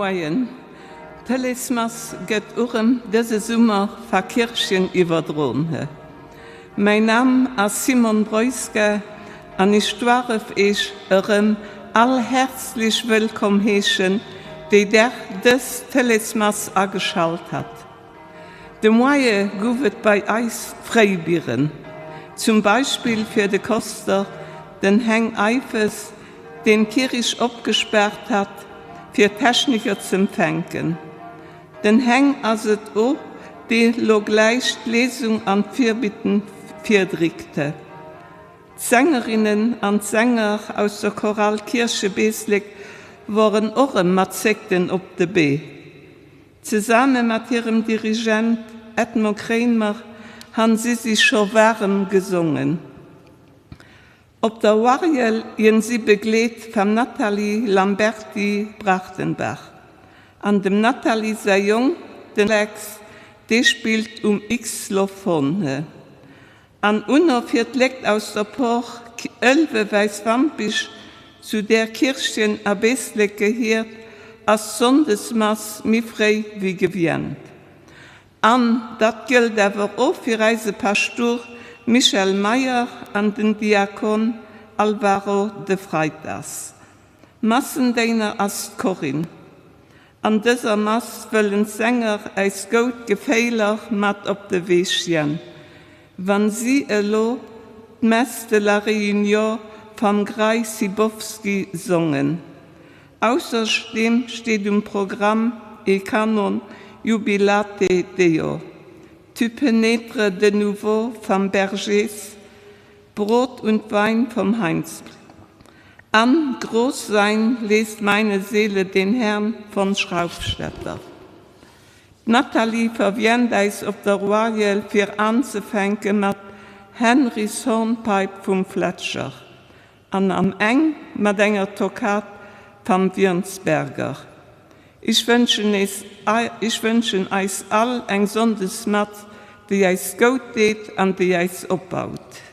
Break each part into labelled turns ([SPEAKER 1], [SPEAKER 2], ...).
[SPEAKER 1] Moien. D'Tëleesmass gëtt urem dëse Summer va Kirchen iwwerdroen. Mäin Naam ass Simone Breuske an ech doaref eech erëm all herzlich wëllkomm heeschen, déi der dës Tëleesmass ageschalt hat. De Moie gouf et bei eis Fréibieren, zum Beispill fir de Koster, den Heng Eiffes, deen d'Kirich opgespaart hat, fir d'Techniker z'empfänken. Den Heng ass et o, dee lo gläich d'Lesung an d'Virbitten virdrickte. D'Sängerinnen an d'Sänger aus der Chorale Kierchebeeslek woren och rem mat Zéckten op de Bee. Zesame mat hirem Dirigent Edmond Kremer han si sich scho waarem gesongen. Op der Uargel jën si begleet vam Nathalie Lamberty-Brachtenbach an dem Nathalie säi Jong, den Alex, dee spillt um Xylophone. An unno fir d'Léckt aus der Por Ëlwe Wäiswampich, zu där Kirchen a Beeslek gehiert, ass d'Sonndesmass méi fréi wéi gewient. An dat gëllt awer och fir eise Paschtouer Michel Meyer an den Diakon Alvaro de Freitas. Massendéiner ass d'Corinne. An dëser Mass wëllen d'Sänger äis goud Geféiler mat op de Weeg jänn. Wann si elo d'Messe de la Réunion vam Gray Cybowski songen. Ausserdeem steet um Programm ee Kanon Jubilate Deo, Tu pénètres de nouveau vam Bergés, Brot und Wein vom Heinz An groß sein läßt meine Seele den Herrn von Schraufstetter. D'Nathalie verwient äis op der Uargel fir anzefänke mat Henry's Hornpipe vum Fletcher an am Enn mat enger Toccate vam Wirnsberger. Ech wënschen ech wënschen eis all eng Sonndesmass, déi eis goud deet an déi eis opbaut.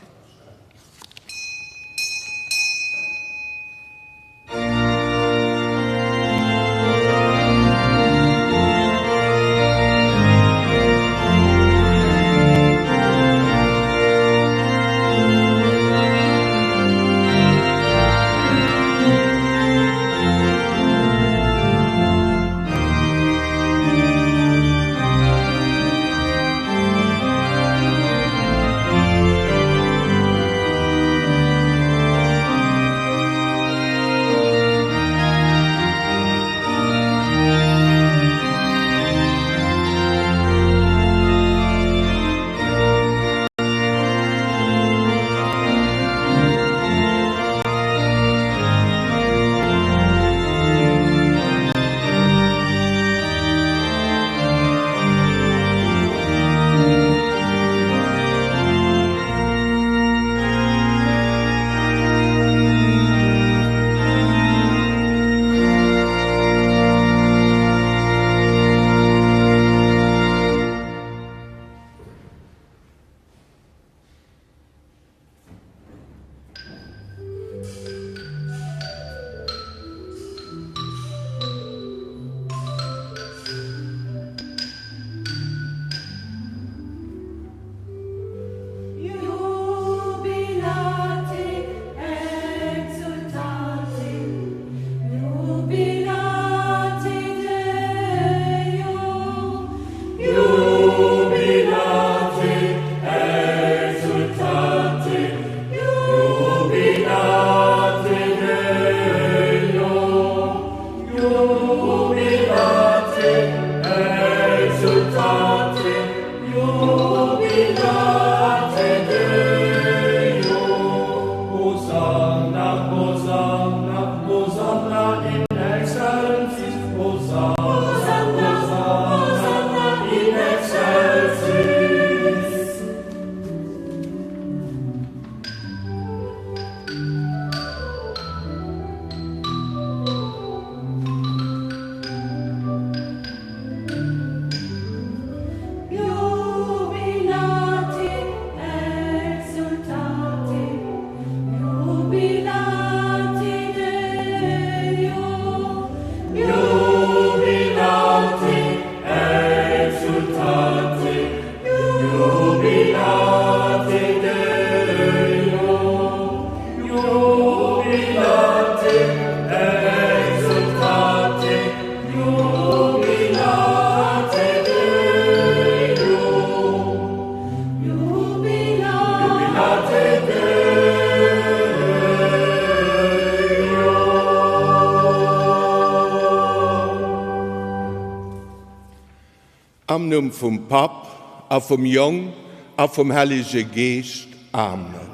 [SPEAKER 2] Am Numm vum Papp a vum Jong a vum Hellege Geescht. Amen.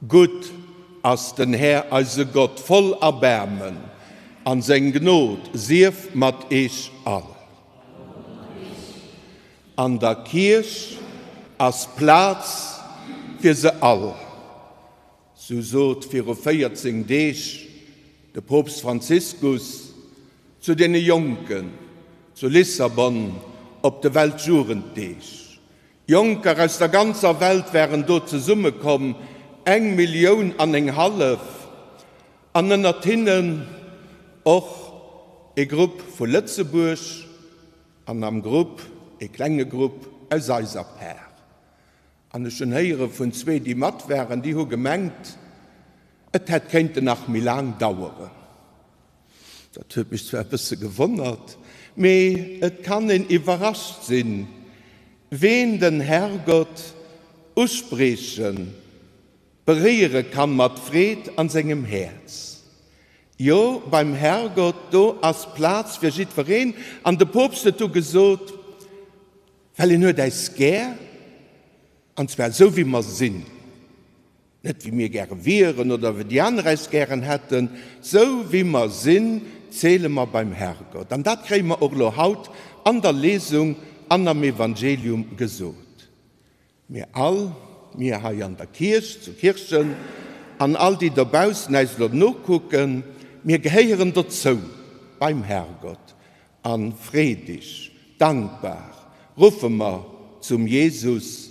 [SPEAKER 2] Gutt ass den Här eise Gott, voll Erbaarmen, an seng Gnod sief mat eech all. An der Kierch ass Plaz fir se all. Sou sot viru 14 Deeg de Poopst Franziskus zu deene Jonken zu Lissabon op de Weltjugenddeeg. Jonker aus der ganzer Welt waren do zesummekomm, eng Millioun an eng hallef, an ënnert hinnen och e Grupp vu Lëtzebuerg an am Grupp e klenge Grupp aus eiser Par. An ech hunn héiere vun zwee, déi mat waren, déi hu gemengt, et hätt kéinten nach méi laang daueren. Dat huet mech zwar e bësse gewonnert, mee et kann een iwwerrascht sinn, ween den Herrgott uspriechen, beréiere kann mat Freed an sengem Häerz. Jo, beim Herrgott, do ass Plaz fir jiddwereen. An de Poopst huet du gesot, Well en huet äis gär, an zwar esou wéi mer sinn, net wéi mir gäre wieren oder wéi déi aner äis gären hätten, sou wéi mer sinn, zähle mer beim Herrgott. An dat kréie mer och elo haut an der Lesung an am Evangelium gesot. Mir all, mir hei an der Kierch, zu Kirchen, an all déi dobaussen äis elo nokucken, mir gehéieren dozou beim Herrgott. A freedeg, dankbar ruffe mer zum Jesus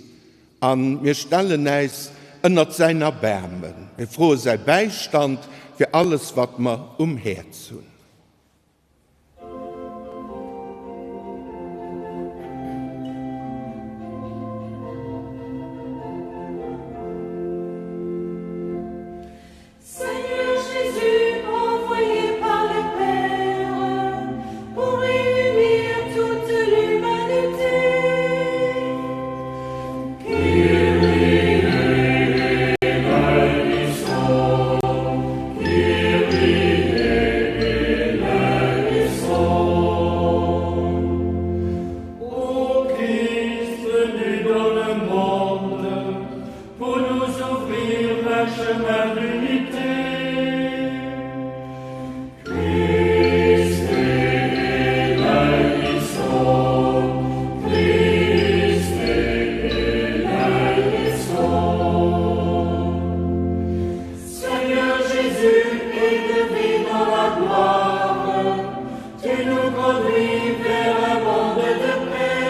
[SPEAKER 2] a mir stellen äis ënnert säin Erbaarmen. Mir froe säi Bäistand fir alles, wat mer um Häerz hunn.
[SPEAKER 3] Seigneur Jésus, envoyé par le Père pour réunir toute l'humanité.
[SPEAKER 4] Ô Christ venu dans le monde pour nous ouvrir un chemin d'unité. Christe eleison, Christe eleison.
[SPEAKER 3] Seigneur Jésus, élevé dans la gloire, tu nous conduis vers un monde de paix.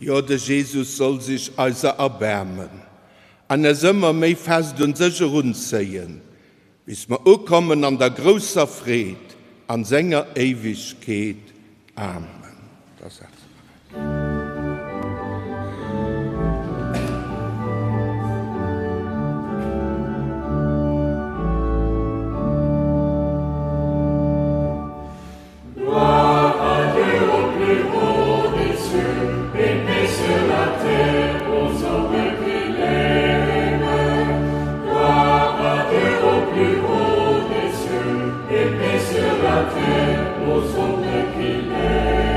[SPEAKER 2] Jo, de Jesus soll sech eiser erbaarmen an es ëmmer méi fest un sech erunzéien, bis mer ukommen an der grousser Freed an senger Éiwegkeet. Amen. Da setze mer eis.
[SPEAKER 4] Gloire à Dieu au plus haut des cieux, et paix sur la terre aux hommes qu'il aime. Gloire à Dieu au plus haut des cieux, et paix sur la terre aux hommes qu'il aime.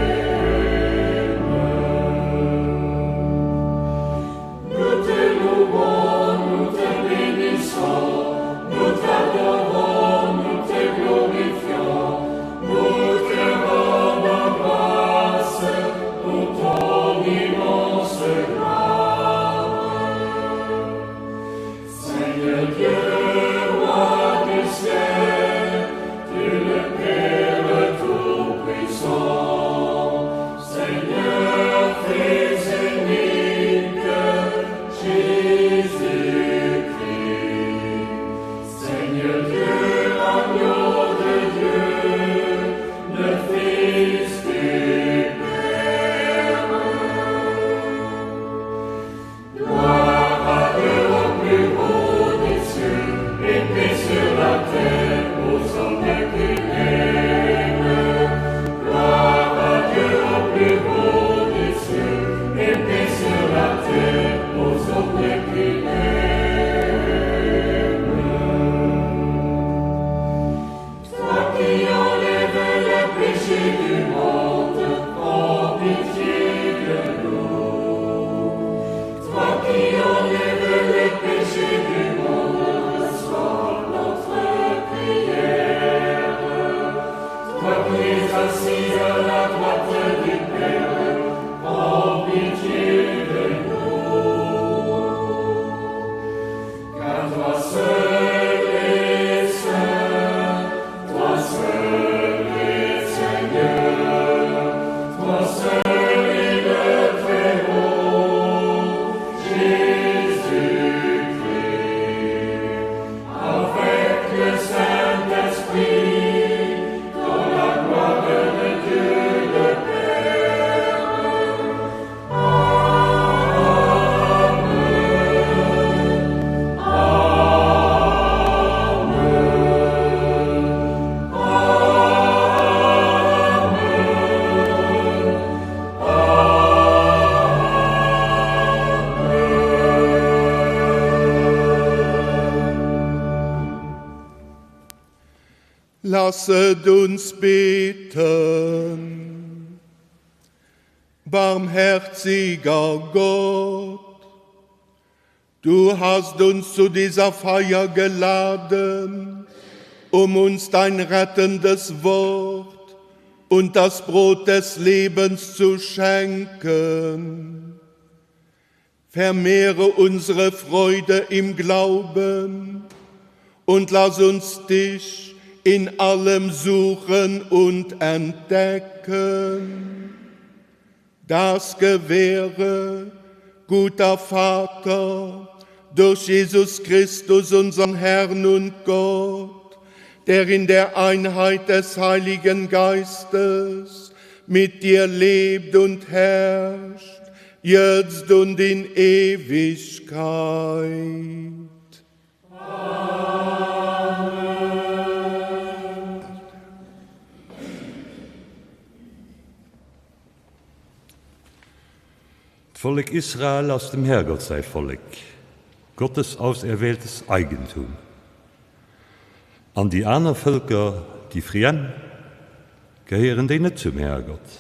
[SPEAKER 2] Lasset uns beten. Barmherziger Gott, du hast uns zu dieser Feier geladen, um uns dein rettendes Wort und das Brot des Lebens zu schenken. Vermehre unsere Freude im Glauben und lass uns dich in allem suchen und entdecken. Das gewähre, guter Vater, durch Jesus Christus, unseren Herrn und Gott, der in der Einheit des Heiligen Geistes mit dir lebt und herrscht, jetzt und in Ewigkeit.
[SPEAKER 5] D'Vollek Israel ass dem Härgott säi Vollek, Gottes auserwähltes Eigentum. An déi aner Vëlker, déi Friem, gehéieren déi net zum Härgott?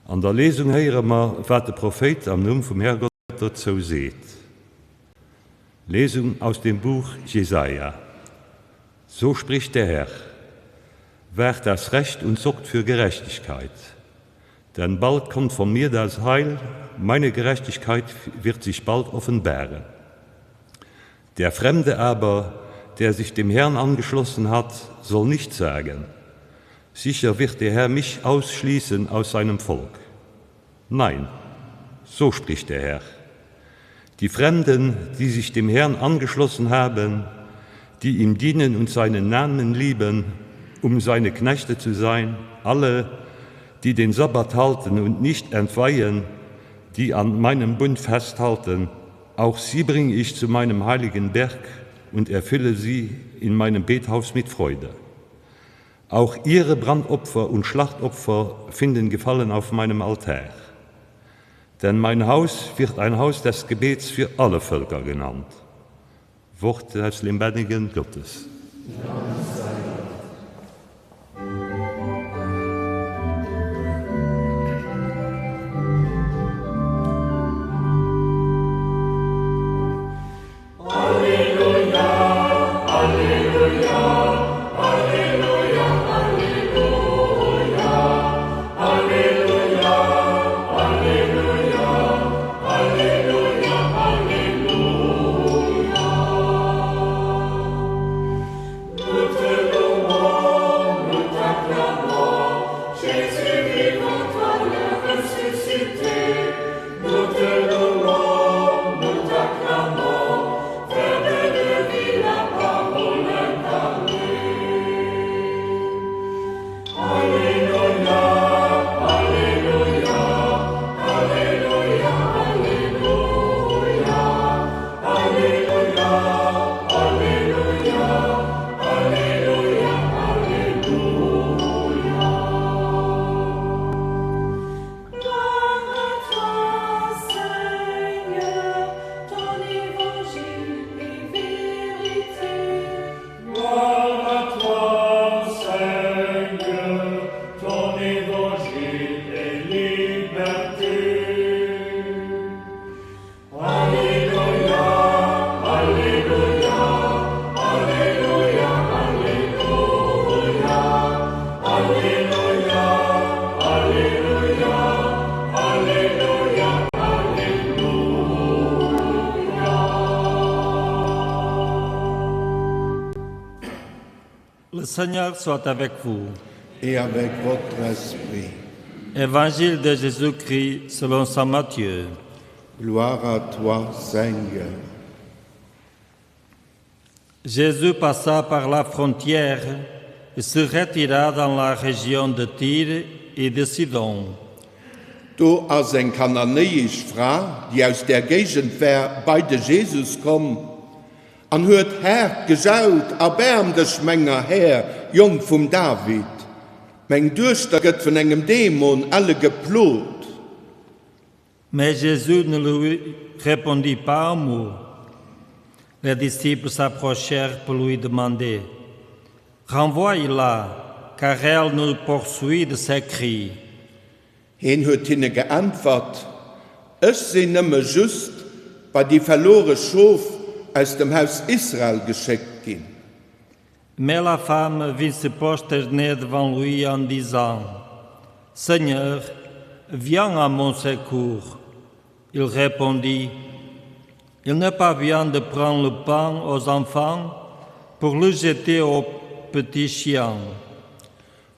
[SPEAKER 5] An der Lesung héiere mer, wat de Prophéit am Numm vum Härgott dozou seet. Lesung aus dem Buch Jesaja. So spricht der Herr, Wahrt das Recht und sorgt für Gerechtigkeit, denn bald kommt von mir das Heil, meine Gerechtigkeit wird sich bald offenbaren. Der Fremde aber, der sich dem Herrn angeschlossen hat, soll nicht sagen: Sicher wird der Herr mich ausschließen aus seinem Volk. Nein, so spricht der Herr. Die Fremden, die sich dem Herrn angeschlossen haben, die ihm dienen und seinen Namen lieben, um seine Knechte zu sein, alle, die den Sabbat halten und nicht entweihen, die an meinem Bund festhalten, auch sie bringe ich zu meinem heiligen Berg und erfülle sie in meinem Bethaus mit Freude. Auch ihre Brandopfer und Schlachtopfer finden Gefallen auf meinem Altar. Denn mein Haus wird ein Haus des Gebets für alle Völker genannt. Wort des lebendigen Gottes.
[SPEAKER 6] Le Seigneur soit avec vous.
[SPEAKER 2] Et avec votre esprit.
[SPEAKER 6] Évangile de Jésus-Christ selon saint Matthieu.
[SPEAKER 2] Gloire à toi, Seigneur.
[SPEAKER 6] Jésus passa par la frontière et se retira dans la région de Tyr et de Sidon.
[SPEAKER 2] Do ass eng kananéisch Fra, déi aus där Géigend war, bei de Jesus komm an huet haart gejaut, Erbaarm dech menger, Här, Jong vum David! Meng Duechter gëtt vun engem Dämon elle geplot.
[SPEAKER 6] Mais Jésus ne lui répondit pas un mot. Les disciples s'approchèrent pour lui demander: Renvoie-la, car elle nous poursuit de ses cris.
[SPEAKER 2] Hien huet hinne geäntwert, Ech sinn nëmme just bei déi verlore Schof aus dem Haus Israel geschéckt ginn.
[SPEAKER 6] Mais la femme vit se prosterner devant lui en disant: Seigneur, viens à mon secours. Il répondit: Il n'est pas bien de prendre le pain aux enfants pour le jeter aux petits chiens.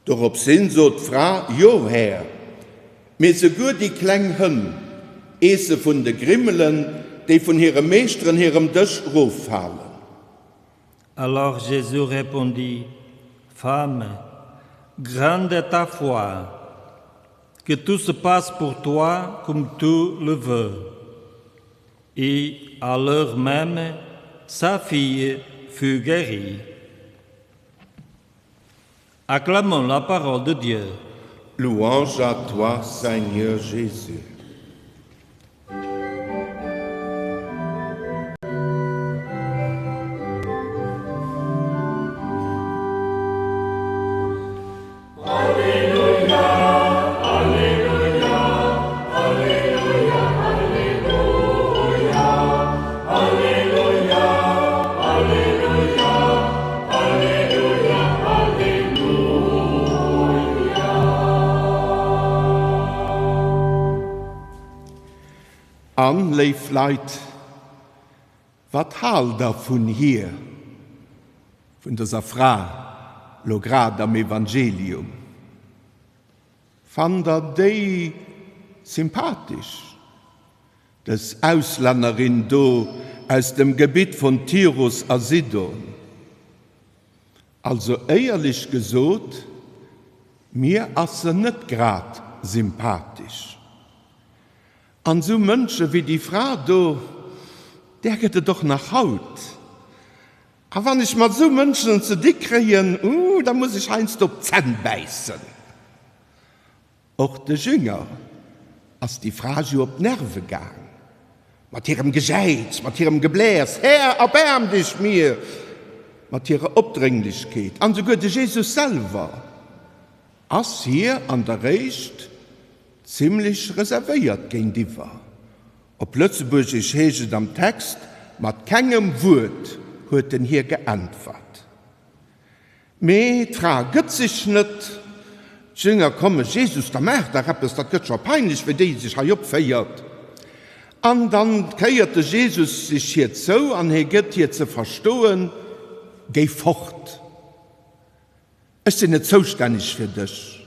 [SPEAKER 2] Doropshin sot d'Fra, Jo, Här, mee souguer déi kleng Hënn eesse vun de Grimmelen, déi vun hire Meeschteren hirem Dësch eroffalen.
[SPEAKER 6] Alors Jésus répondit, Femme, grande est ta foi, que tout se passe pour toi comme tu le veux. Et à l'heure même, sa fille fut guérie. Acclamons la parole de Dieu.
[SPEAKER 2] Louange à toi, Seigneur Jésus. An, léif Leit, wat haalt Der vun hir, vun dëser Fra, lo grad am Evangelium? Fannt Der déi sympathesch, dës Auslännerin do aus dem Gebitt vun Tyrus a Sidon? Also éierlech gesot, mir ass se net grad sympathesch. An esou Mënsche wéi déi Fra do, där gëtt et och nach haut. A wann ech mat esou Mënschen ze di kréien, uh, da muss ech heiansdo op d'Zänn bäissen. Och de Jünger ass déi Fra jo op d'Nerve gaang, mat hirem Gejäiz, mat hirem Gebläers, Här, erbaarm dech mir! Mat hirer Opdrénglechkeet. An esouguer de Jesus selwer ass hir an der Réischt zimlech reservéiert géintiwwer. Op Lëtzebuergesch heescht et am Text, Mat kengem Wuert huet en hir geäntwert. Mee d'Fra gëtt sech net. D'Jünger kommen, Jesus, da maach dach eppes, dat gëtt scho peinlech, wéi déi sech hei opféiert. An dann kéiert de Jesus sech hir zou an hie gëtt hir ze verstoen, Géi fort! Ech sinn net zoustänneg fir dech.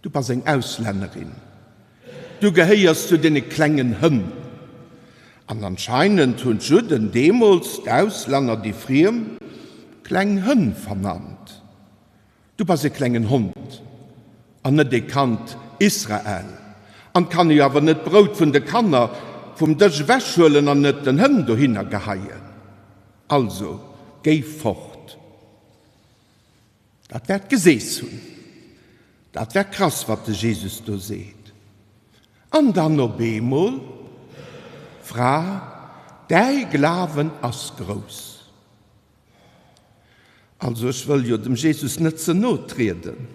[SPEAKER 2] Du bass eng Auslännerin. Du gehéiers zu deene klengen Hënn. An anscheinend hunn d'Judden deemools d'Auslänner, déi Friem, kleng Hënn vernannt. Du bass e klengen Hond an net ee Kand Israel. An 't kann ee jo awer net d'Brout vun de Kanner vum Dësch ewechhuelen an et den Hënn dohinner geheien. Also, géi fort! Dat wäert d'Geseess hunn. Dat war krass, wat de Jesus do seet. An dann op eemol, Fra, däi Glawen ass grouss. Also ech wëll jo dem Jesus net ze no trieden,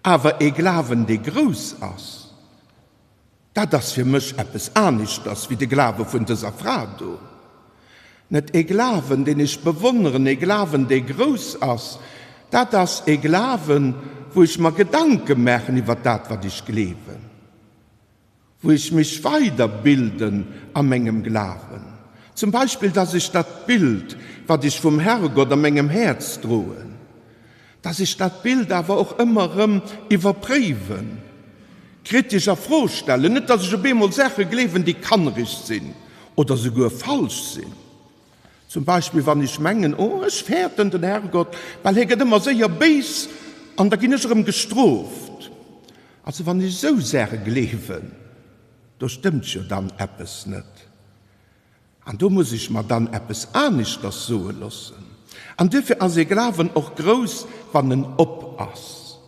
[SPEAKER 2] awer ee Glawen, dee grouss ass, Dat ass fir mech eppes aneschters wéi de Glawe vun dëser Fra do. Net ee Glawen, deen ech bewonneren, ee Glawen, dee grouss ass, dat ass ee Glawen, wou ech mer Gedanke maachen iwwer dat, wat ech gleewen, wou ech mech weiderbilden a mengem Glawen. Zum Beispill, dass ech dat Bild, wat ech vum Herrgott a mengem Häerz droen, Dass ech dat Bild awer och ëmmer erëm iwwerpréiwen, kritesch a Fro stellen, net dass ech op eemol Saache gleewen, déi kannereg sinn oder souguer falsch sinn. Zum Beispill wann ech mengen, oh ech fäerten den Herrgott, well hie gëtt ëmmer séier béis an da ginn ech erëm gestrooft. Also wann ech esou Saache gleewen, do stëmmt jo dann eppes net. An do muss ech mer dann eppes aneschters soe loossen. An duerfir ass ee Glawen och grouss, wann en op ass,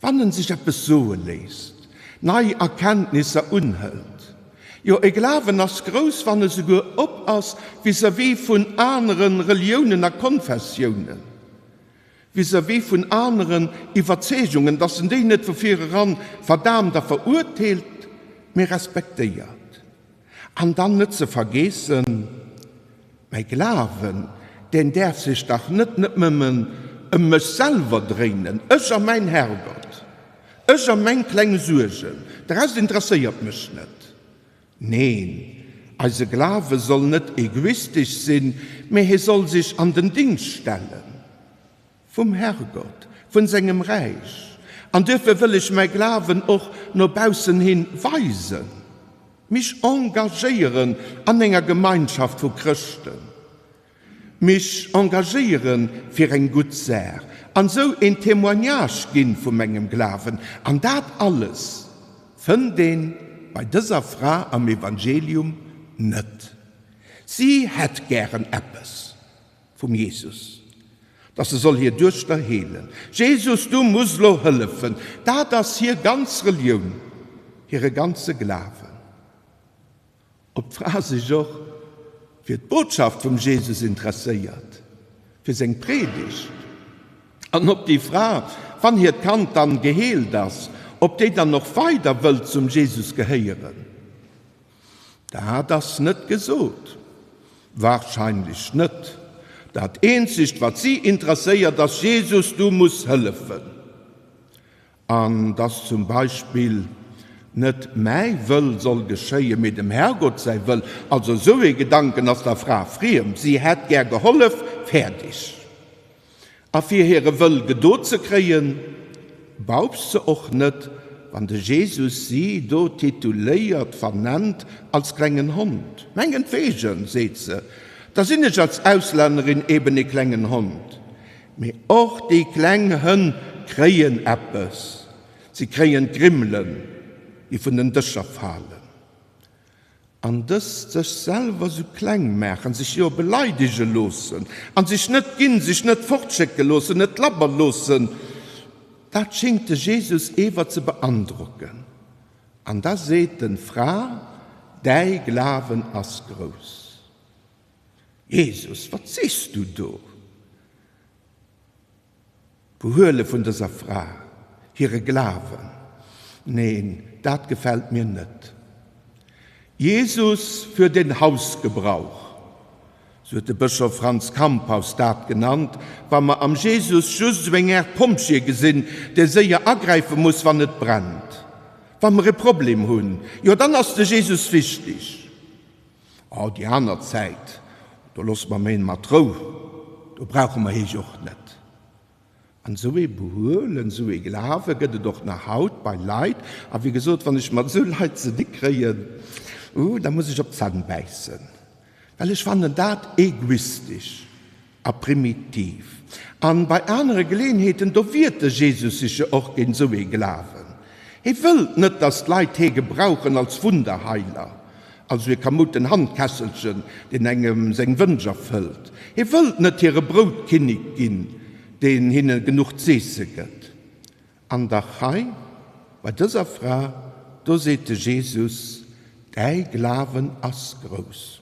[SPEAKER 2] wann en sech eppes soe léisst, nei Erkenntnisser unhëlt. Jo, e Glawen ass grouss, wann e souguer op ass vis-à-vis vun anere Reliounen a Konfessiounen. Vis-à-vis vun aneren Iwwerzeegungen, dass en déi net vu vir eran verdaamt a verurteelt, mee respektéiert. An dann net ze vergeessen, mäi Glawen, deen däerf sech dach net net nëmmen ëm mech selwer dréinen, ech a mäin Herrgott, ech a meng kleng Suergen, de Rest interesséiert mech net. Neen, eise Glawe soll net egoistesch sinn, mee hie soll sech an den Dingscht stellen vum Herrgott, vun sengem Räich. An duerfir wëll ech mäi Glawen och no baussen hin weisen, mich engagéieren an enger Gemeinschaft vu Chrëschten. Mech engagéieren fir eng gutt Saach an sou een Témoignage ginn vu mengem Glawen. An dat alles fënnt een bei dëser Fra am Evangelium net. Si hätt gären eppes vum Jesus, dass e soll hir Duechter heelen. Jesus, du muss lo hëllefen. Dat ass hir ganz Relioun, hire ganze Glawen. Ob d'Fra sech och fir d'Botschaft vum Jesus interesséiert, fir seng Predigt, an ob déi Fra, wann hiert Kand dann geheelt ass, ob déi dann och weider wëllt zum Jesus gehéieren, dat ass net gesot. Wahrscheinlech net. Dat eenzegt, wat si interesséiert, ass, Jesus, du muss hëllefen. An dass zum Beispill net mäi Wëll soll geschéien, mee dem Herrgott säi Wëll. Also esou ee Gedanken ass der Fra friem. Si hätt gär gehollef, fäerdeg. A fir hire Wëll gedo ze kréien, baupst se och net, wann de Jesus si do tituléiert, vernennt als klengen Hond. Mengenntwegen, seet se, da sinn ech als Auslännerin eben ee klengen Hond. Mee och déi kleng Hënn kréien eppes, si kréien d'Grimmelen, déi vun den Dëscher falen. An dëst sech selwer sou kleng maachen, sech jo beleidege loossen an sech net ginn, sech net fortschécke loossen, net labber loossen, dat schéngt de Jesus ewer ze beandrocken. An da seet en, Fra, däi Glawen ass grouss. Jesus, wat sees du do? D'Behuele vun dëser Fra, hire Glawen, neen, dat gefält mir net. Jesus für den Hausgebrauch, sou huet de Bëschof Franz Kamphaus dat genannt, wa mer am Jesus just esou eng Aart Pompjee gesinn, dee séier agräife muss, wann et brennt. Wa mer e Problem hunn, jo dann ass de Jesus wichteg. Oh, déi aner Zäit, do loosse mer méi mat Rou, do brauche mer heech och net. An esou ee Behuelen, esou ee Glawe gëtt et och nach haut bei Leit. A wéi gesot, wann ech mat esou Leit ze di kréien, uh, da muss ech op d'Zänn bäissen, well ech fannen dat egoistesch. A primitiv. An bei anere Geleeënheeten, do wiert de Jesus sech jo och géint esou ee Glawen. Hie wëllt net, dass d'Leit hie gebrauchen als Wunderheiler, als esou ee kamouten Handkesselchen, deen engem seng Wënsch erfëllt. Hie wëllt net hire Broutkinnik ginn, deen hinne genuch z'eesse gëtt. An dach hei, bei dëser Fra, do seet de Jesus, Däi Glawen ass grouss.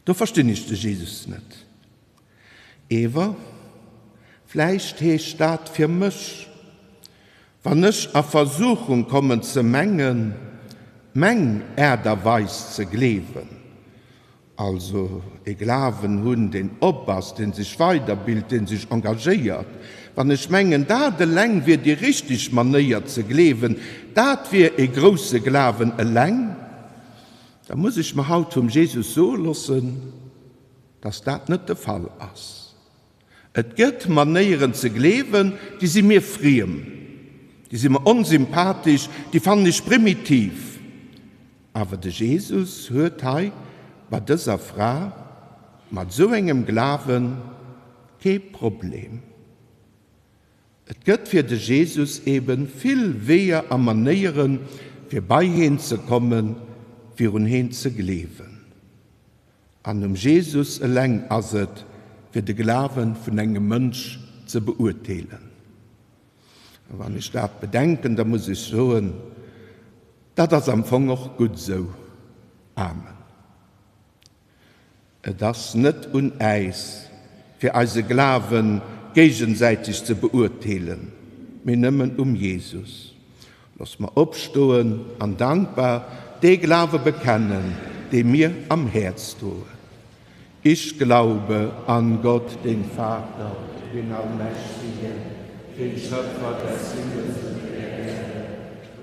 [SPEAKER 2] Do verstinn ech de Jesus net. Ewer vläicht heescht dat fir mech, wann ech a Versuchung kommen ze mengen, meng Aart a Weis ze gleewen, also e Glawen hunn, deen op ass, deen sech weiderbilt, deen sech engagéiert, wann ech mengen, dat eleng wier déi richteg Manéier ze gleewen, dat wier e grousse Glawen eleng, Da muss ech mer haut vum Jesus soe loossen, dass dat net de Fall ass. Et gëtt Manéieren ze gleewen, déi si mir friem, déi si mer onsympathesch, déi fannen ech primitiv. Awer de Jesus huet hei bei dëser Fra mat esou engem Glawe kee Problem. Et gëtt fir de Jesus eben vill Weeër a Manéieren, fir bei heen ze kommen, fir un heen ze gleewen. An um Jesus eleng ass et, fir de Glawe vun engem Mënsch ze beurteelen. A wann ech dat bedenken, da muss ech soen, dat ass am Fong och gutt esou. Amen. Et ass net un äis, fir eise Glawen géigesäiteg ze beurteelen, mee nëmmen um Jesus. Looss mer opstoen an dankbar dee Glawe bekennen, dee mir am Häerz droen. Ich glaube an Gott, den Vater, den Allmächtigen, den Schöpfer des Himmels und der Erde,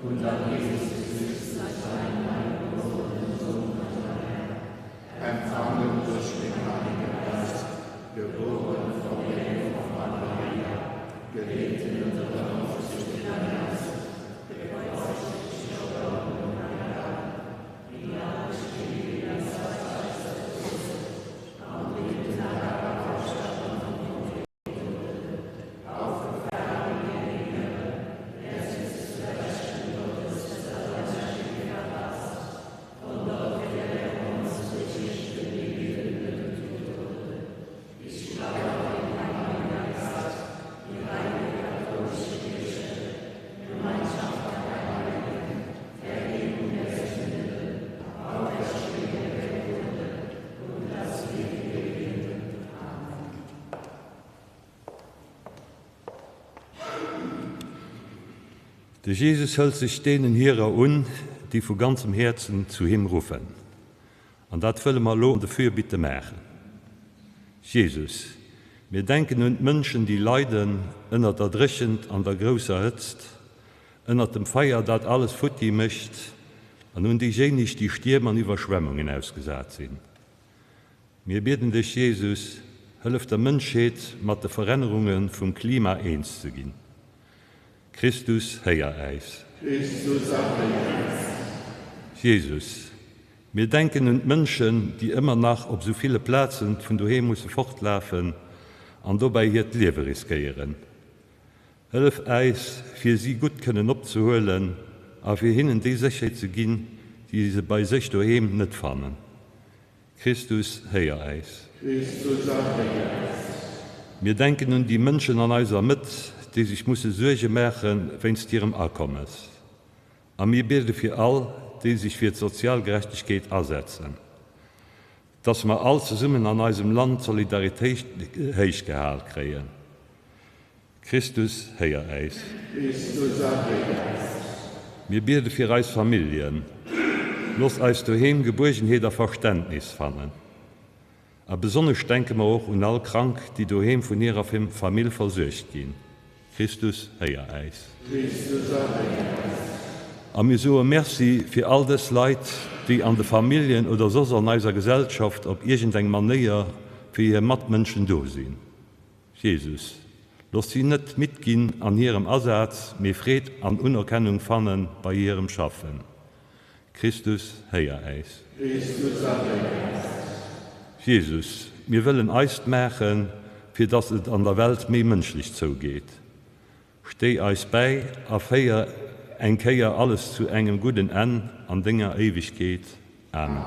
[SPEAKER 2] und an Jesus Christus, seinen eingeborenen Sohn, unseren Herrn, empfangen durch den Heiligen Geist, geboren von der Jungfrau Maria, gelitten unter der Aufsicht der
[SPEAKER 5] De Jesus hëlt sech deenen hirer un, déi vu ganzem Häerzen zu him ruffen. An dat wëlle mer elo an de Fürbitte maachen. Jesus, mir denken un d'Mënschen, déi leiden ënnert der Dréchent an der grousser Hëtzt, ënnert dem Feier, dat alles futti mécht, an un déijéineg, déi Stierm an Iwwerschwemmungen ausgesat sinn. Mir bieden dech, Jesus, hëllef der Mënschheet, mat de Verännerunge vum Klima eens ze ginn. Christus, héier äis.
[SPEAKER 2] Christus, erhéier äis.
[SPEAKER 5] Jesus, mir denken un d'Mënschen, déi ëmmer nach op sou ville Plazen vun doheem musse fortlafen an dobäi hiert Liewe riskéieren. Hëllef äis, fir si gutt kënnen opzehuelen a fir hinnen déi Sécherheet ze ginn, déi se bei sech doheem net fannen. Christus, héier äis.
[SPEAKER 2] Christus, erhéier äis.
[SPEAKER 5] Mir denken un déi Mënschen an eiser Mëtt, déi sech musse Suerge maache wéinst hirem Akommes. A mir biede fir all, déi sech fir d'sozial Gerechtegkeet asetzen, dass mer all zesummen an eisem Land d'Solidaritéit héich gehal kréien. Christus, héier äis.
[SPEAKER 2] Christus, erhéier äis.
[SPEAKER 5] Mir biede fir eis Familljen. Looss eis doheem Gebuergenheet a Verständnis fannen. A besonnesch denke mer och un all Krank, déi doheem vun hirer Famill versuergt ginn. Christus, héier äis.
[SPEAKER 2] Christus, erhéier äis.
[SPEAKER 5] A mir soe Merci fir all dës Leit, déi an de Familljen oder soss an eiser Gesellschaft op iergendeng Manéier fir hir Matmënschen do sinn. Jesus, looss si net midd ginn an hirem Asaz, mee Freed an Unerkennung fanne bei hirem Schaffen. Christus, héier äis.
[SPEAKER 2] Christus, erhéier äis.
[SPEAKER 5] Jesus, mir wëllen eist maachen, fir dass et an der Welt méi mënschlech zougeet. Stéi eis bäi a féier eng Kéier alles zu engem gudden Enn an denger Éiwegkeet. Amen.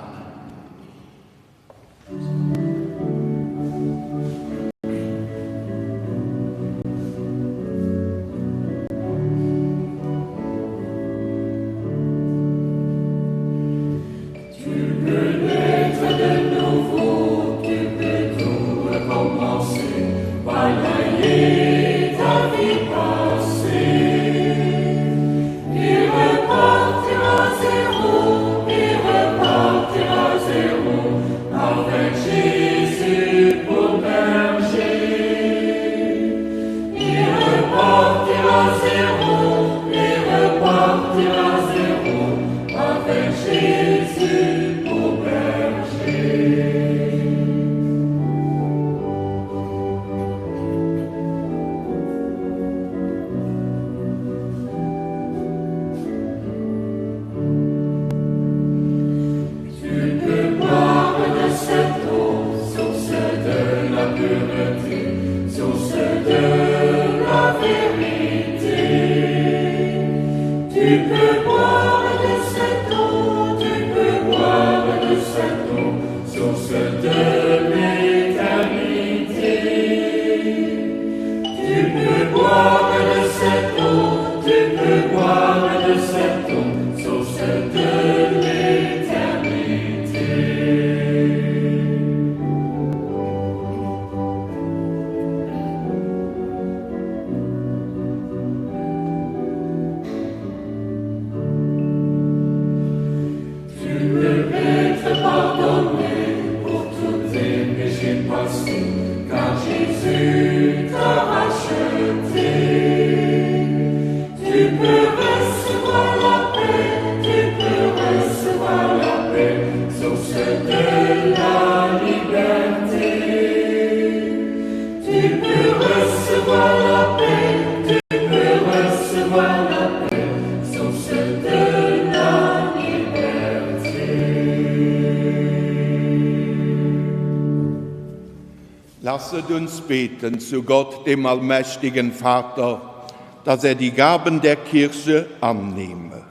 [SPEAKER 2] Lasset uns beten zu Gott, dem allmächtigen Vater, dass er die Gaben der Kirche annehme.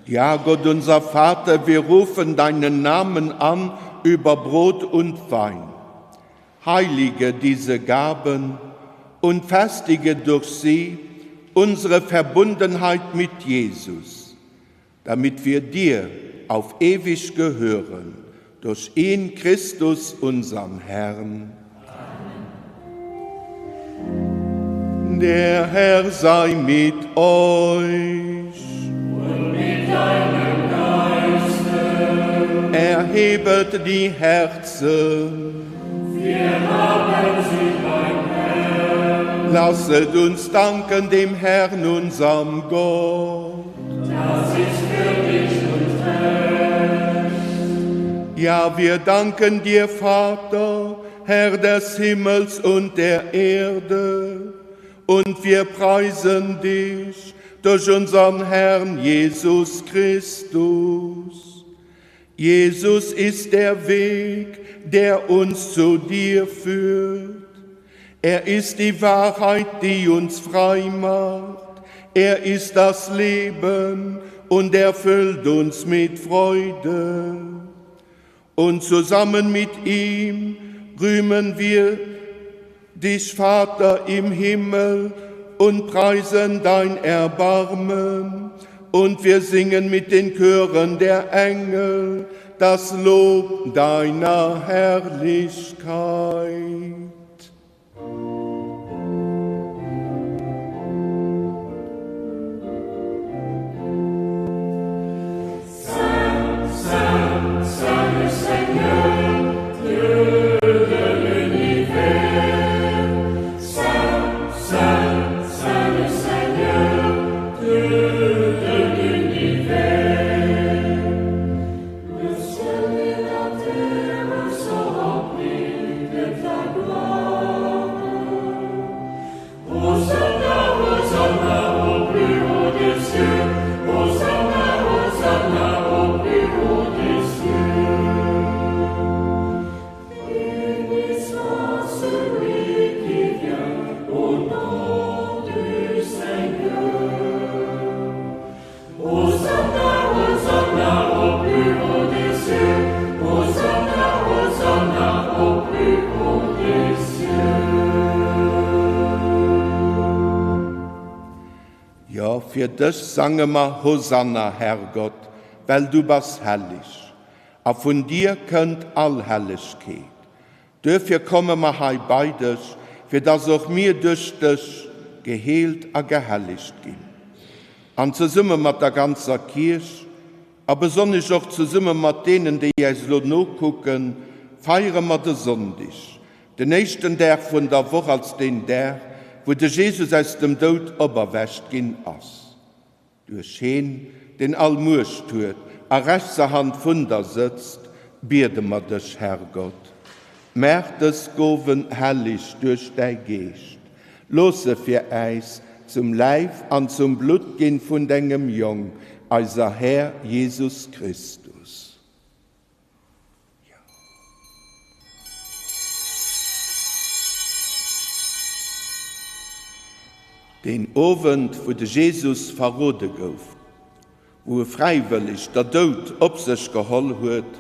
[SPEAKER 2] Ja, Gott unser Vater, wir rufen deinen Namen an über Brot und Wein. Heilige diese Gaben und festige durch sie unsere Verbundenheit mit Jesus, damit wir dir auf ewig gehören, durch ihn Christus unseren Herrn. Amen. Der Herr sei mit euch.
[SPEAKER 3] Und mit deinem Geiste.
[SPEAKER 2] Erhebet die Herzen.
[SPEAKER 3] Wir haben sie beim Herrn.
[SPEAKER 2] Lasset uns danken dem Herrn, unserem Gott.
[SPEAKER 3] Das ist würdig und recht.
[SPEAKER 2] Ja, wir danken dir, Vater, Herr des Himmels und der Erde, und wir preisen dich durch unseren Herrn Jesus Christus. Jesus ist der Weg, der uns zu dir führt. Er ist die Wahrheit, die uns frei macht. Er ist das Leben und erfüllt uns mit Freude. Und zusammen mit ihm rühmen wir dich, Vater im Himmel, und preisen dein Erbarmen. Und wir singen mit den Chören der Engel das Lob deiner Herrlichkeit.
[SPEAKER 3] Saint, Saint, Saint le Seigneur, Dieu de l'univers. Saint, Saint, Saint le Seigneur, Dieu de l'univers. Le ciel et la terre sont remplis de ta gloire. Hosanna, Hosanna au plus haut des cieux. Hosanna, Hosanna au plus haut des cieux. Béni soit celui qui vient au nom du Seigneur. Hosanna, Hosanna au plus haut des cieux. Hosanna, Hosanna au plus haut des cieux.
[SPEAKER 2] Jo, fir dech sange mer Hosanna, Herrgott, well du bass helleg, a vun dir kënnt all Hellegkeet. Duerfir komme mer hei bei dech, fir dass och mir duerch dech geheelt a gehellegt ginn. An zesumme mat der ganzer Kierch, a besonnesch och zesumme mat deenen, déi äis elo nokucken, feiere mer de Sonndeg, den éischten Dag vun der Woch, als deen Dag, wou de Jesus aus dem Doud operwächt ginn ass. Duerch heen, deen all Muecht huet a rechtser Hand vun der sëtzt, biede mer dech, Herrgott, maach dës Gowen hellig duerch däi Geescht, looss se fir äis zum Läif an zum Blutt ginn vun dengem Jong, eiser Här Jesus Christus. Deen Owend, wou de Jesus verrode gouf, wou e fräiwëlleg der Doud op sech geholl huet,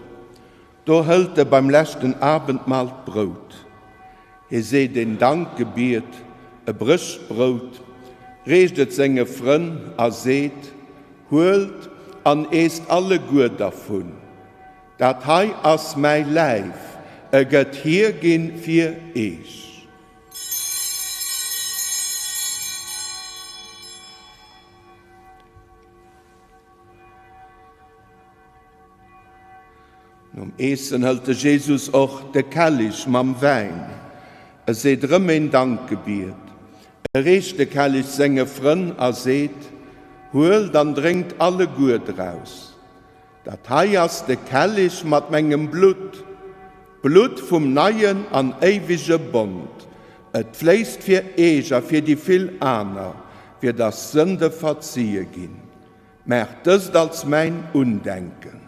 [SPEAKER 2] do hëlt e beim leschten Abendmahl d'Brout. Hie seet een Dankgebiet, e brécht d'Brout, reecht et senge Frënn a seet, Huelt an eesst alleguer dervun, dat hei ass mäi Läif, e gëtt hierginn fir eech. Nom Eessen hëlt de Jesus och de Kellich mam Wäin. E seet erëm een Dankgebiet. E reecht de Kellich senge Frënn a seet, Huelt an drénkt alleguer draus. Dat hei ass de Kellich mat mengem Blutt, d'Blutt vum neien an éiwege Bond. Et fléisst fir eech a fir déi vill aner, fir datt d'Sënde verzie ginn. Maacht dëst als mäin Undenken.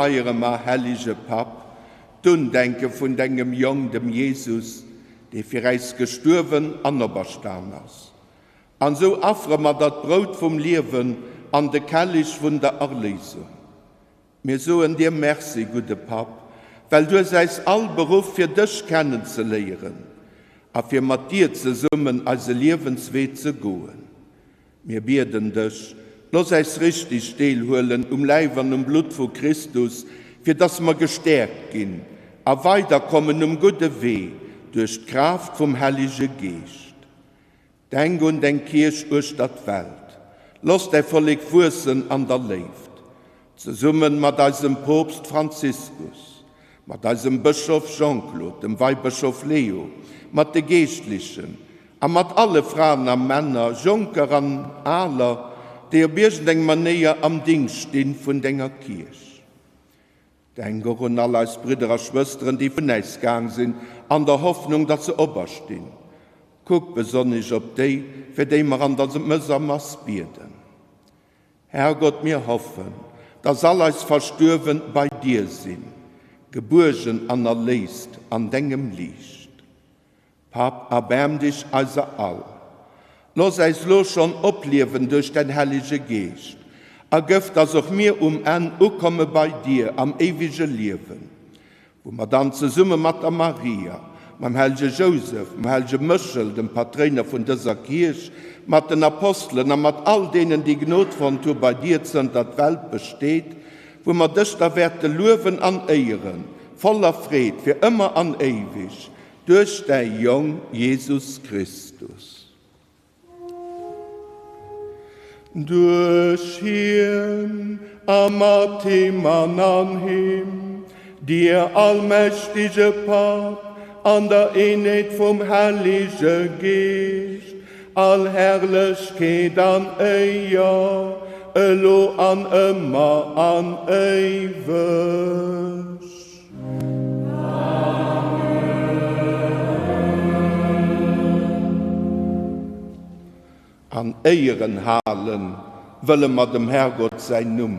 [SPEAKER 2] feiere mer, hellege Papp, d'Undenke vun dengem Jong, dem Jesus, dee fir äis gestuerwen an operstan ass. An sou affere mer der d'Brout vum Liewen an de Kellich vun der Erléisung. Mir soen dir Merci, gudde Papp, well du hues äis all beruff, fir dech kennenzeléieren a fir mat dir zesummen eise Liewenswee ze goen. Mir bieden dech, looss äis richtig deelhuelen um Läif an um Blutt vu Christus, fir dass mer gestäerkt ginn a weiderkommen um gudde Wee duerch d'Kraaft vum Hellege Geescht. Denk un deng Kierch uechter d'Welt. Looss däi Vollek wuessen an der Léift, zesummen mat eisem Poopst Franziskus, mat eisem Bëschof Jean-Claude, dem Weibëschof Leo, mat de Geeschtlichen a mat alle Fraen a Männer, Jonker an Aler, déi op iergendeng Manéier am Dingscht stinn vun denger Kierch. Denk och un all eis Bridder a Schwësteren, déi vun äis gaang sinn, an der Hoffnung, datt se operstinn. Kuck besonnesch op déi, fir déi mer an der Mësser Mass bieden. Herrgott, mir hoffen, datt all eis Verstuerwen bei dir sinn, gebuergen an erléist an dengem Liicht. Papp, erbaarm dech eiser all. Looss äis lo schonn opliewen duerch däin Hellege Geescht, a gëff, datt och mir um Enn ukomme bei dir am éiwege Liewen, wou mer dann zesumme mat der Maria, mam hellege Jousef, mam hellege Méchel, dem Patréiner vun dëser Kierch, mat den Apostelen a mat all deenen, déi Gnod fonnt hu bei dir zënter d'Welt besteet, wou mer dech da wäerte luewen an éieren, voller Freed fir ëmmer an éiweg, Duerch däi Jong Jesus Christus. Duerch hien a mat him an an him, dir allmächtege Papp, an der Eenheet vum Hellege Geescht, all Herrlechkeet an Éier, elo an ëmmer an éiweg. An Éieren hale wëlle mer dem Herrgott säin Numm.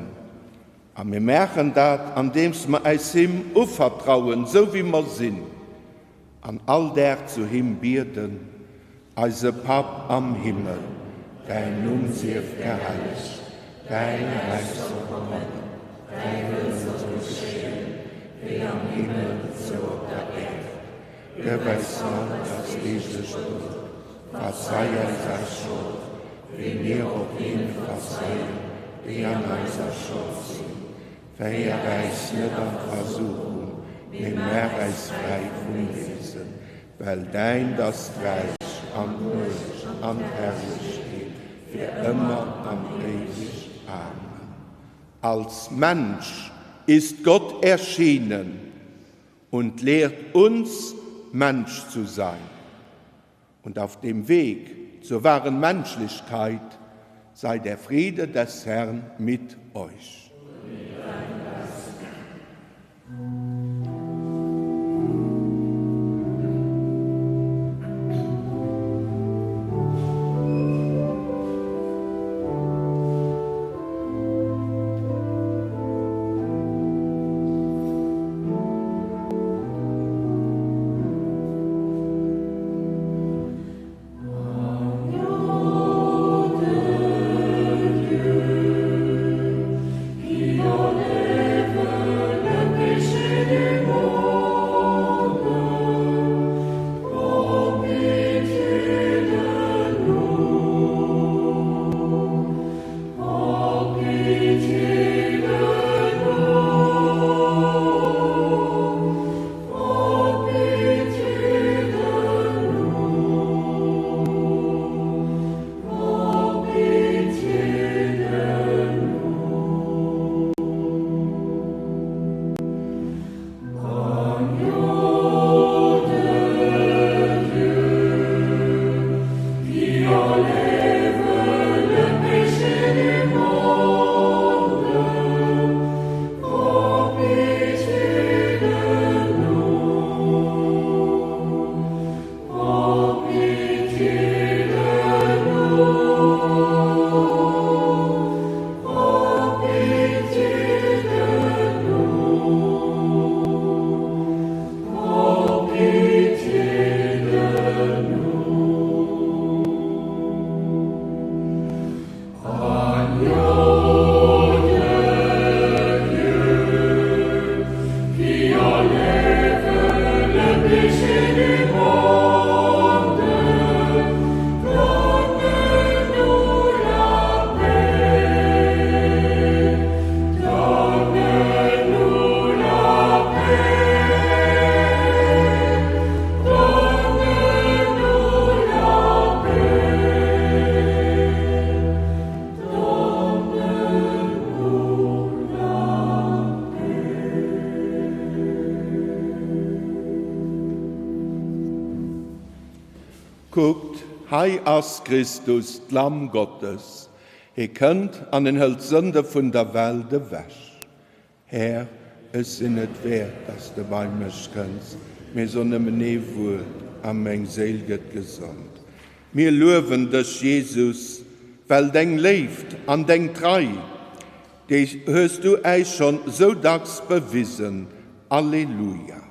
[SPEAKER 2] A mir maachen dat, andeems mer äis him uvertrauen, sou wéi mer sinn, an all Dag zu him bieden, Eise Papp am Himmel, däin Numm sief gehellegt, däin Räich soll kommen, däi Wëll soll geschéien, wéi am Himmel, sou op der Äerd. Gëff eis haut eist deeglecht Brot. Verzei eis eis Schold, wéi mir och deene verzeien, déi an eiser Schold sinn. Féier äis net an d'Versuchung, mee maach äis fräi vum Béisen. Well däint ass d'Räich an d'Muecht an d'Herrlechkeet fir ëmmer an éiweg. Amen. Als Mensch ist Gott erschienen und lehrt uns, Mensch zu sein. Und auf dem Weg zur wahren Menschlichkeit sei der Friede des Herrn mit euch. Kuckt, hei ass Christus, d'Lamm Gottes, hie kënnt an en hëlt d'Sënde vun der Welt ewech. Här, ech sinn net wäert, dass de bei mech kënns, mee so nëmmen ee Wuert, a meng Séil gëtt gesond. Mir luewen dech, Jesus, well deng Léift an deng Trei, déi hues du äis schonn sou dacks bewisen. Alleluia.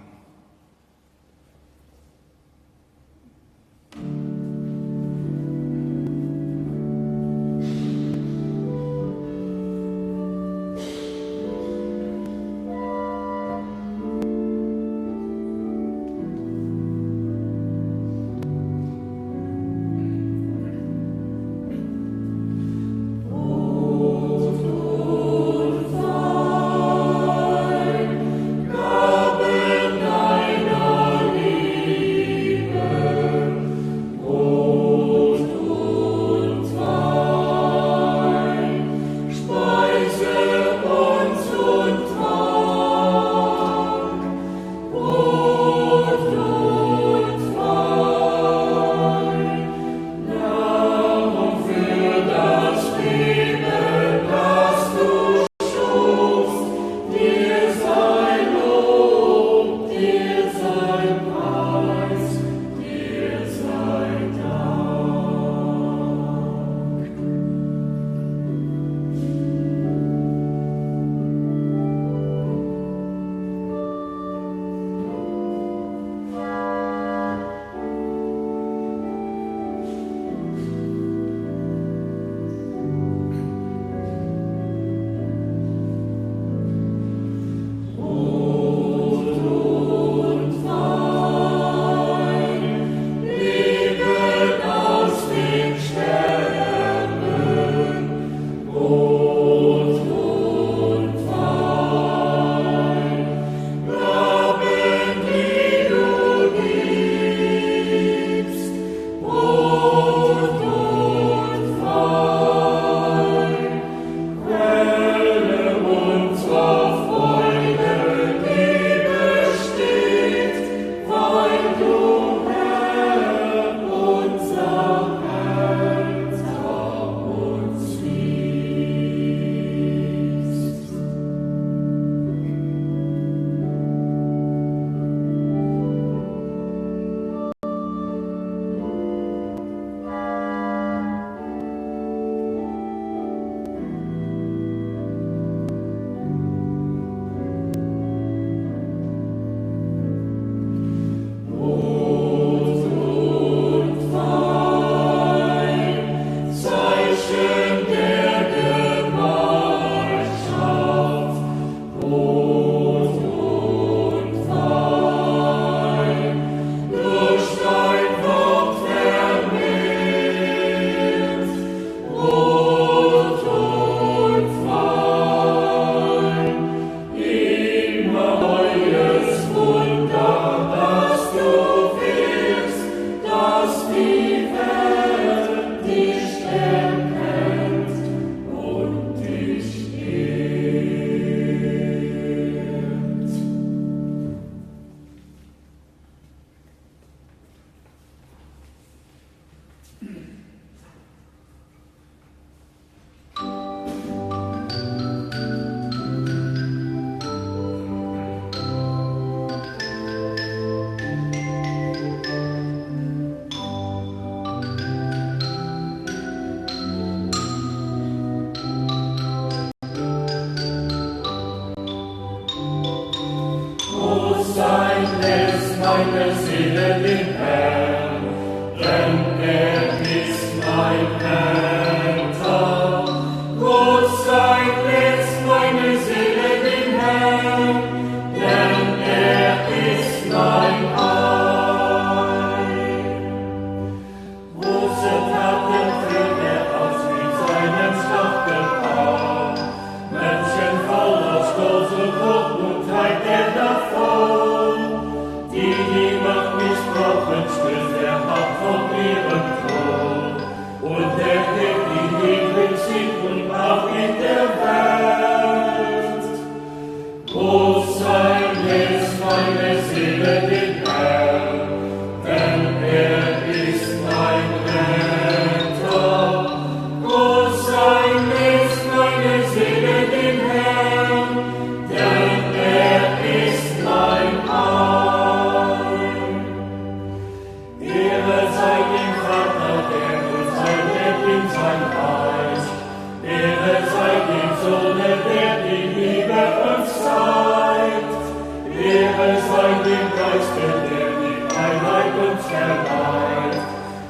[SPEAKER 3] Ehre sei dem Geiste, der die Einheit uns verleiht,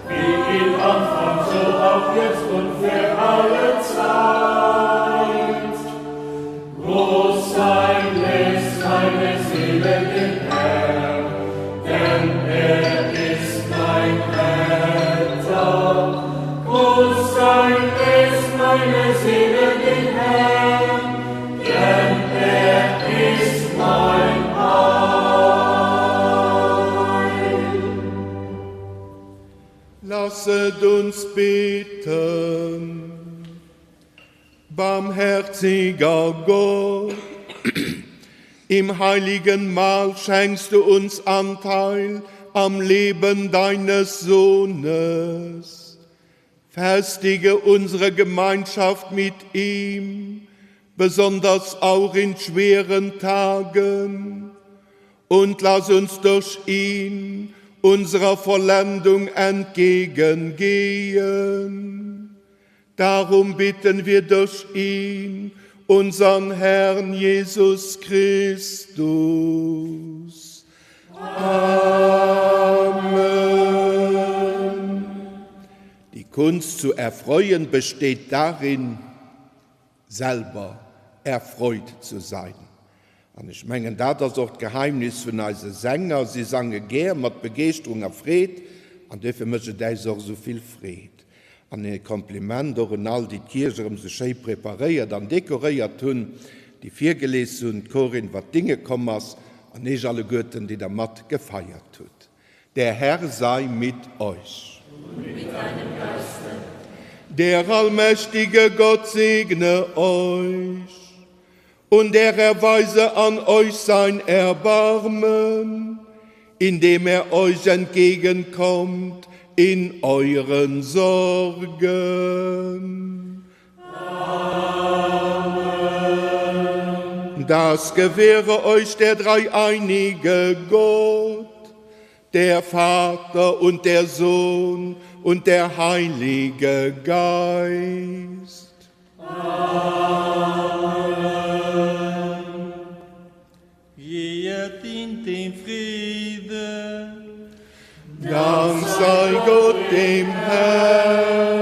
[SPEAKER 3] wie im Anfang, so auch jetzt und für alle Zeit. Groß sein lässt meine Seele den Herrn, denn er ist mein Retter. Groß sein lässt meine Seele den Herrn, denn er ist mein Heil.
[SPEAKER 2] Lasset uns beten. Barmherziger Gott, im heiligen Mahl schenkst du uns Anteil am Leben deines Sohnes. Festige unsere Gemeinschaft mit ihm, besonders auch in schweren Tagen, und lass uns durch ihn unserer Vollendung entgegengehen. Darum bitten wir durch ihn, unseren Herrn Jesus Christus. Amen. Die Kunst zu erfreuen besteht darin, selber erfreut zu sein. An ech mengen, dat ass och d'Geheimnis vun eise Sänger, si sange gär mat Begeeschterung a Freed, an duerfir mécht et äis och esou vill Freed. An e Kompliment och un all, déi d'Kierch erëm esou schéi preparéiert an dekoréiert hunn, déi virgelees hunn, d'Corinne, wat dinge komm ass, an eech alleguerten, déi der mat gefeiert hutt. Der Herr sei mit euch.
[SPEAKER 4] Und mit deinem Geiste.
[SPEAKER 2] Der allmächtige Gott segne euch und er erweise an euch sein Erbarmen, indem er euch entgegenkommt in euren Sorgen.
[SPEAKER 4] Amen.
[SPEAKER 2] Das gewähre euch der dreieinige Gott, der Vater und der Sohn und der Heilige Geist.
[SPEAKER 6] Amen. Gehet in dem Frieden.
[SPEAKER 2] Dank sei Gott dem Herrn.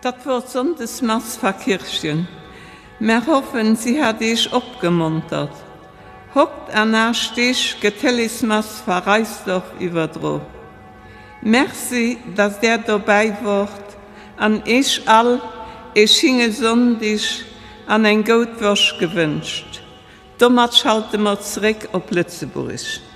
[SPEAKER 1] Dat wor d'Sonndesmass va Kirchen. Mär hoffen, si hat Eech opgemontert. Hokt an 8 Deeg gëtt d'Télésmass va Reisdorf iwwerdro. Merci, dass Där dobäi wort an Eech all ee schinge Sonndig an eng goud Woch gewënscht. Domat schalte mer zeréck op Lëtzebuerg.